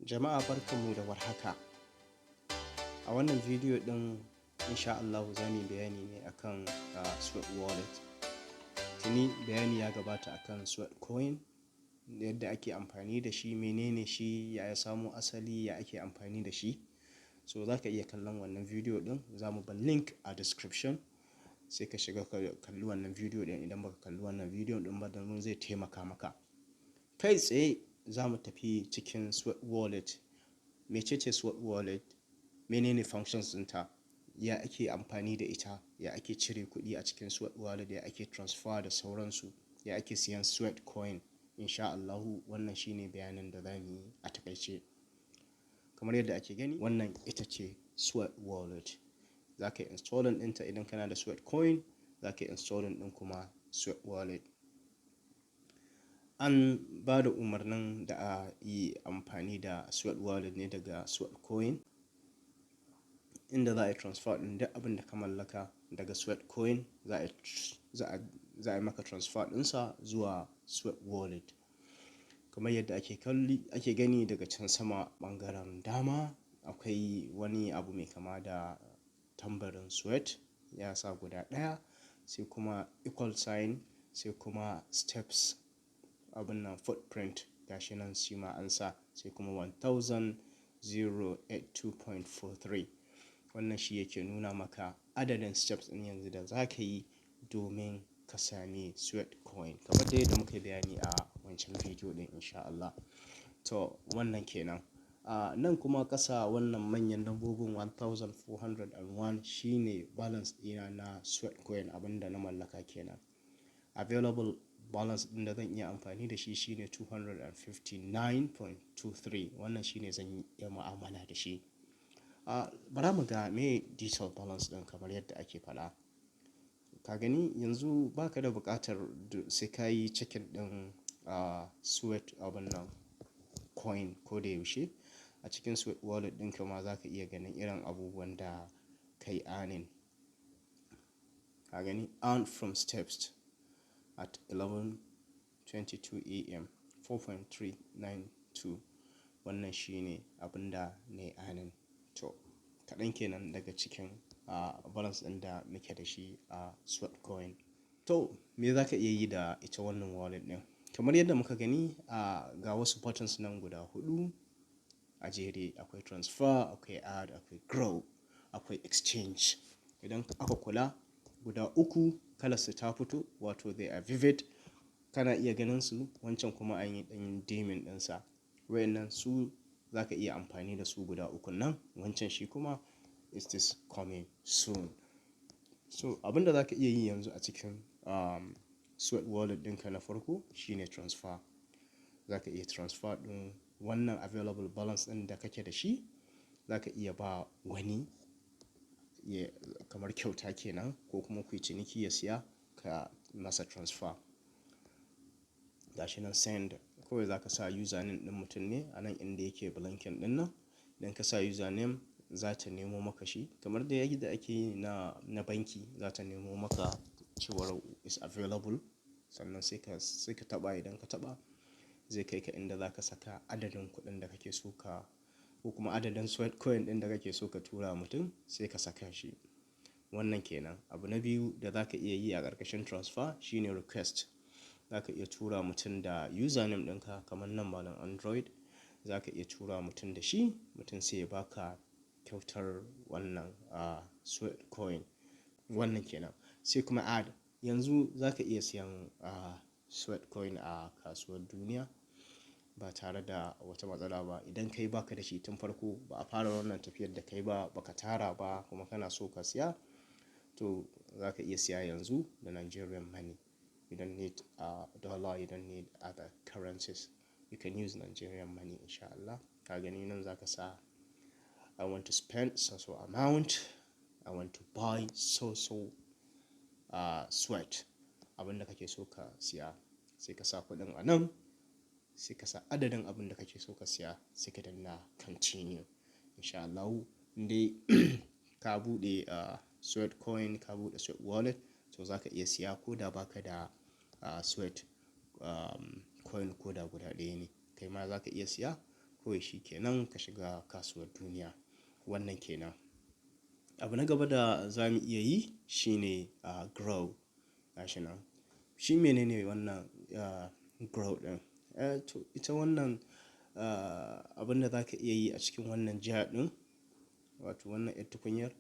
Jama'a, barkanmu da warhaka. A wannan bidiyo ɗin, insha Allahu, za mu yi bayani ne akan Sweat Wallet. Tuni bayani ya gabata akan Sweat Coin, da yadda ake amfani da shi, menene shi, ya samo asali, ya ake amfani da shi. So za ka iya kallon wannan bidiyo ɗin, za mu bar link a description, sai ka shiga ka kalli wannan bidiyo ɗin idan baka kalli wannan bidiyon ɗin ba, domin zai taimaka maka. Kai tsaye za mu tafi cikin Sweat Wallet. Mece ce Sweat Wallet? Menene functions ɗinta? Ya ake amfani da ita? Ya ake cire kuɗi a cikin Sweat Wallet? Ya ake transfer da sauransu? Ya ake siyan Sweat Coin? Insha Allahu, wannan shine bayanin da za mu yi a taƙaice. Kamar yadda ake gani, wannan ita ce Sweat Wallet. Za ka yi installing ɗinta idan kana da Sweat Coin, za ka yi installing ɗin kuma Sweat Wallet. An ba da umarnin da a yi amfani da Sweat Wallet ne daga Sweat Coin, inda za a yi transfer ɗin duk abin da ka mallaka daga Sweat Coin, za a yi maka transfer ɗinsa zuwa Sweat Wallet. Kamar yadda ake kalli, ake gani daga can sama ɓangaren dama, akwai wani abu mai kama da tambarin Sweat ya sa guda ɗaya, sai kuma equal sign, sai kuma steps, abun nan footprint, gashi nan shi ma an sa, sai kuma 1082.43. Wannan shi yake nuna maka adadin steps ɗin yanzu da za ka yi domin ka sami Sweat Coin. Kamar dai yadda muka yi bayani a wancan bidiyo ɗin, insha Allah. To, wannan kenan. Nan kuma ƙasa, wannan manyan lambobin 1401 shine balance ɗina na Sweat Coin, abin da na mallaka kenan. Available balance ɗin da zan iya amfani da shi shine 259.23. Wannan shine zan iya mu'amala da shi. Bara mu ga me detail balance ɗin kamar yadda ake faɗa. Ka gani, yanzu ba ka da buƙatar sai ka yi checking ɗin Sweat abun nan coin ko da yaushe. A cikin Sweat Wallet ɗinka ma za ka iya ganin irin abubuwan da ka yi earning. Ka gani, earn from steps at 11:22 a.m. 4.392. Wannan shine abun da na yi earning. To, kaɗan kenan daga cikin balance ɗin da muke da shi a Sweat Coin. To, me za ka iya yi da ita wannan wallet ɗin? Kamar yadda muka gani, ga wasu buttons nan guda huɗu a jere. Akwai transfer, akwai add, akwai grow, akwai exchange. Idan aka kula, guda uku kalarsu ta fito, wato they are vivid. Kana iya ganin su, wancan kuma an yi ɗan dimming ɗinsa. Wayannan su za ka iya amfani da su guda ukun nan. Wancan shi kuma is this coming soon. So abin da za ka iya yi yanzu a cikin Sweat Wallet ɗinka na farko shine transfer. Za ka iya transfer ɗin wannan available balance ɗin da kake da shi. Za ka iya ba wani ya, kamar kyauta kenan, ko kuma kuyi ciniki ya siya, ka masa transfer. Gashi nan send, kawai za ka sa username ɗin mutum ne a nan inda yake blinking ɗin nan. Idan ka sa username, za ta nemo maka shi kamar dai yadda ake yi na banki, za ta nemo maka cewar is available. Sannan sai ka taɓa. Idan ka taɓa, zai kai ka inda za ka saka adadin kuɗin da kake so ka, ko kuma adadin Sweat Coin ɗin da kake so ka tura mutum, sai ka saka shi. Wannan kenan. Abu na biyu da za ka iya yi a ƙarƙashin transfer shine request. Za ka iya tura mutum da username ɗinka, kamar nan malam Android. Za ka iya tura mutum da shi, mutum sai ya baka kyautar wannan Sweat Coin. Wannan kenan. Sai kuma add. Yanzu za ka iya siyan Sweat Coin a kasuwar duniya ba tare da wata matsala ba. Idan kai ba ka da shi tun farko, ba a fara wannan tafiyar da kai ba, ba ka tara ba kuma kana so ka siya, to za ka iya siya yanzu da Nigerian money. You don't need dollar, you don't need other currencies. You can use Nigerian money, insha Allah. Ka gani nan, za ka sa "I want to spend so so amount, I want to buy so so sweat." Abin da kake so ka siya, sai ka sa kuɗin a nan, sai ka sa adadin abin da kake so ka siya, sai ka danna continue. Insha Allahu, indai ka buɗe Sweat Coin, ka buɗe Sweat Wallet, to za ka iya siya ko da ba ka da Sweat coin ko da guda ɗaya ne. Kai ma za ka iya siya. Kawai shi kenan ka shiga kasuwar duniya. Wannan kenan. Abu na gaba da za mu iya yi shine grow. Gashi nan. Shi menene wannan grow ɗin? To ita wannan abin da za ka iya yi a cikin wannan jar ɗin, wato wannan 'yar tukunyar,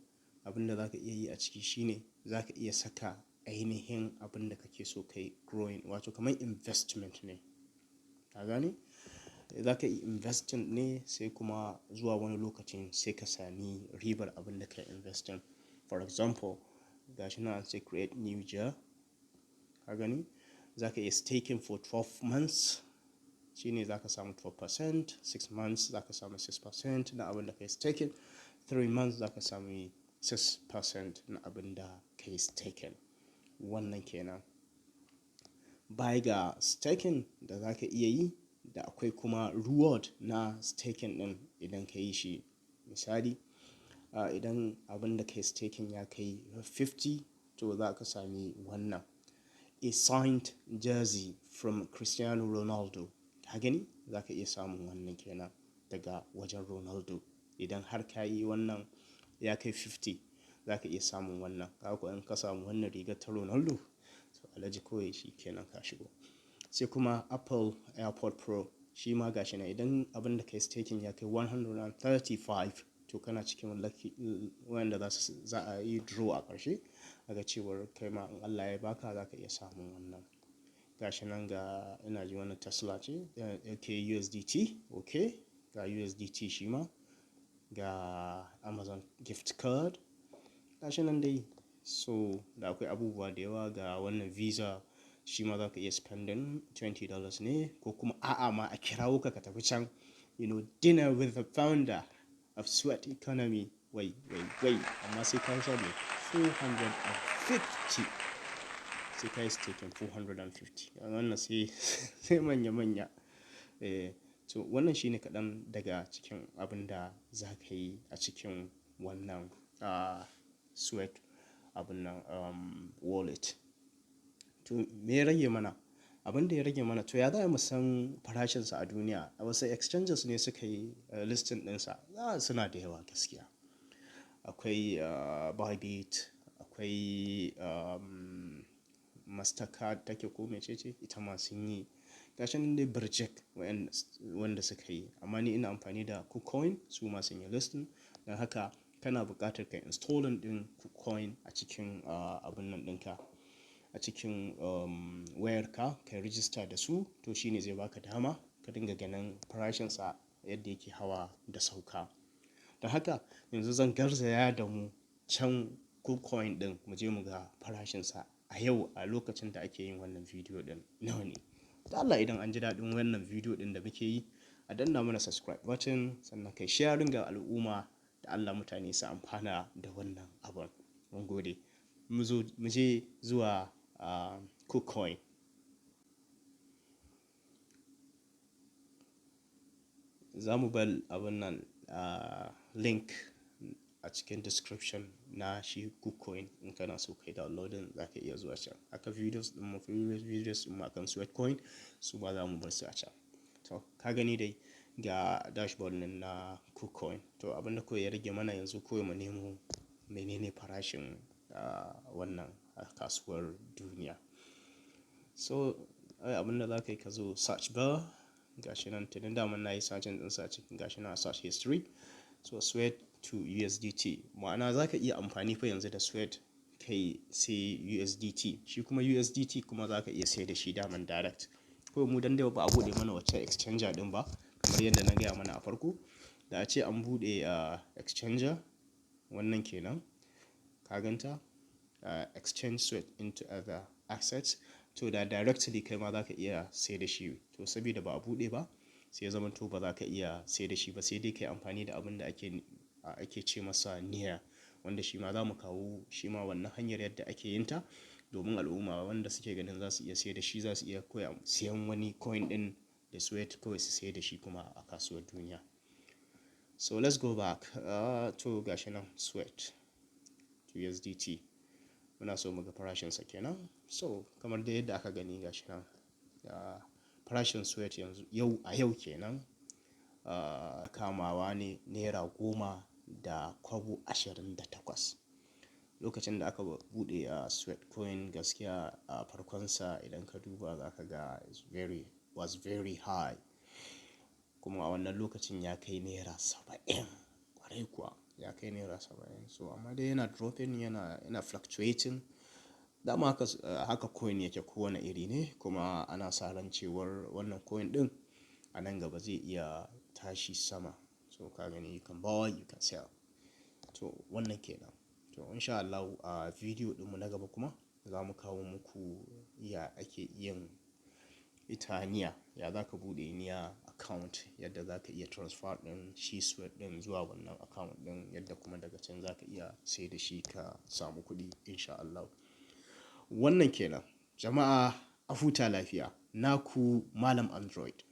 abin da za ka iya yi a ciki shine za ka iya saka ainihin abin da kake so ka yi growing, wato kamar investment ne. Ka gane? Za ka yi investing ne, sai kuma zuwa wani lokacin sai ka sami ribar abin da ka yi investing. For example, gashi nan an ce create new jar. Ka gani? Za ka iya staking for 12 months, shine za ka samu 12%, 6 months za ka samu 6% na abin da ka yi staking, 3 months za ka sami 6% na abin da ka yi staking. Wannan kenan. Baya ga staking da za ka iya yi, da akwai kuma reward na staking ɗin idan ka yi shi. Misali, idan abin da ka yi staking ya kai 50, to za ka sami wannan, a signed jersey from Cristiano Ronaldo. Ka gani? Za ka iya samun wannan kenan daga wajen Ronaldo. Idan har ka yi wannan ya kai 50, za ka iya samun wannan. Kaga ko in ka samu wannan rigar ta Ronaldo, to alhaji, kawai shi kenan ka shigo. Sai kuma Apple AirPod Pro, shi ma gashi nan, idan abin da ka yi staking ya kai 135, to kana cikin lucky wayanda za a yi draw a ƙarshe. Aga cewar kai ma in Allah ya ba ka, za ka iya samun wannan. Gashi nan, ga, ina ji wannan Tesla ce, okay, USDT, okay, ga USDT shi ma, ga Amazon gift card. Gashi nan dai. So da akwai abubuwa da yawa. Ga wannan Visa, shi ma za ka iya spending $20 ne, ko kuma a'a ma a kirawo ka ka tafi can, dinner with the founder of Sweat Economy. Wai, wai, wai, amma sai ka samu 450, sai ka yi staking 450. Wannan sai manya manya. Eh, to wannan shine kaɗan daga cikin abin da za ka yi a cikin wannan Sweat abun nan wallet. To me ya rage mana? Abin da ya rage mana, to ya za mu san farashinsa a duniya? Wasu exchanges ne suka yi listing ɗinsa? Suna da yawa gaskiya. Akwai Bybit, akwai Mastercard take ko mece ce, ita ma sun yi. Gashi nan dai birjik wanda suka yi. Amma ni ina amfani da KuCoin, su ma sun yi listing. Don haka kana buƙatar ka installing ɗin KuCoin a cikin abun nan ɗinka, a cikin wayarka, ka register da su, to shine zai baka dama ka dinga ganin farashinsa yadda yake hawa da sauka. Don haka yanzu zan garzaya da mu can KuCoin ɗin, mu je mu ga farashinsa a yau, a lokacin da ake yin wannan bidiyo ɗin, nawa ne. Da Allah, idan an ji daɗin wannan bidiyo ɗin da muke yi, a danna mana subscribe button, sannan kai sharing ga al'umma, da Allah mutane su amfana da wannan abun. Mun gode. Mu zo mu je zuwa KuCoin. Za mu bar abun nan link a cikin description na shi KuCoin. In kana so ka yi downloading, za ka iya zuwa can. Haka videos ɗin mu, previous videos ɗin mu akan Sweatcoin, su ma za mu bar su a can. To ka gani dai, ga dashboard ɗin na KuCoin. To abin da kawai ya rage mana yanzu, kawai mu nemo menene farashin wannan a kasuwar duniya. So abin da za ka yi, ka zo search bar, gashi nan, tuni daman na yi searching ɗinsa a cikin, gashi nan a search history. So Sweat to USDT, ma'ana za ka iya amfani fa yanzu da Sweat kai sai USDT. Shi kuma USDT kuma za ka iya sayar da shi daman direct. Kawai mu dan dai ba a buɗe mana wacce exchanger ɗin ba, kamar yadda na gaya mana a farko. Da ace an buɗe exchanger, wannan kenan. Ka gan ta? Exchange Sweat into other assets. To da directly kai ma za ka iya sayar da shi. To saboda ba a buɗe ba, sai ya zamanto ba za ka iya sayar da shi ba, sai dai ka yi amfani da abin da ake ce masa NEAR, wanda shi ma za mu kawo shi ma wannan hanyar yadda ake yin ta, domin al'umma wanda suke ganin za su iya sayar da shi, za su iya koya siyan wani coin ɗin da Sweat, kawai su sayar da shi kuma a kasuwar duniya. So let's go back. To gashi nan Sweat to USDT. Muna so muga farashinsa kenan. So kamar dai yadda aka gani, gashi nan, farashin Sweat yanzu, yau, a yau kenan. Kamawa ne ₦10.28. Lokacin da aka buɗe Sweatcoin, gaskiya a farkonsa idan ka duba za ka ga is very was very high. Kuma a wannan lokacin ya kai ₦70. Kwarai kuwa ya kai ₦70. So amma dai yana dropping, yana fluctuating. Dama haka coin yake, kowane iri ne, kuma ana sa ran cewar wannan coin ɗin a nan gaba zai iya tashi sama. So ka gani, you can buy, you can sell. To, wannan ke nan. To, in sha Allahu a video ɗinmu na gaba kuma za mu kawo muku ya ake yin ita NEAR. Ya za ka buɗe NEAR account, yadda za ka iya transfer ɗin shi Sweat ɗin zuwa wannan account ɗin, yadda kuma daga can za ka iya sayar da shi ka samu kuɗi in sha Allahu. Wannan ke nan. Jama'a, a huta lafiya. Naku Malam Android.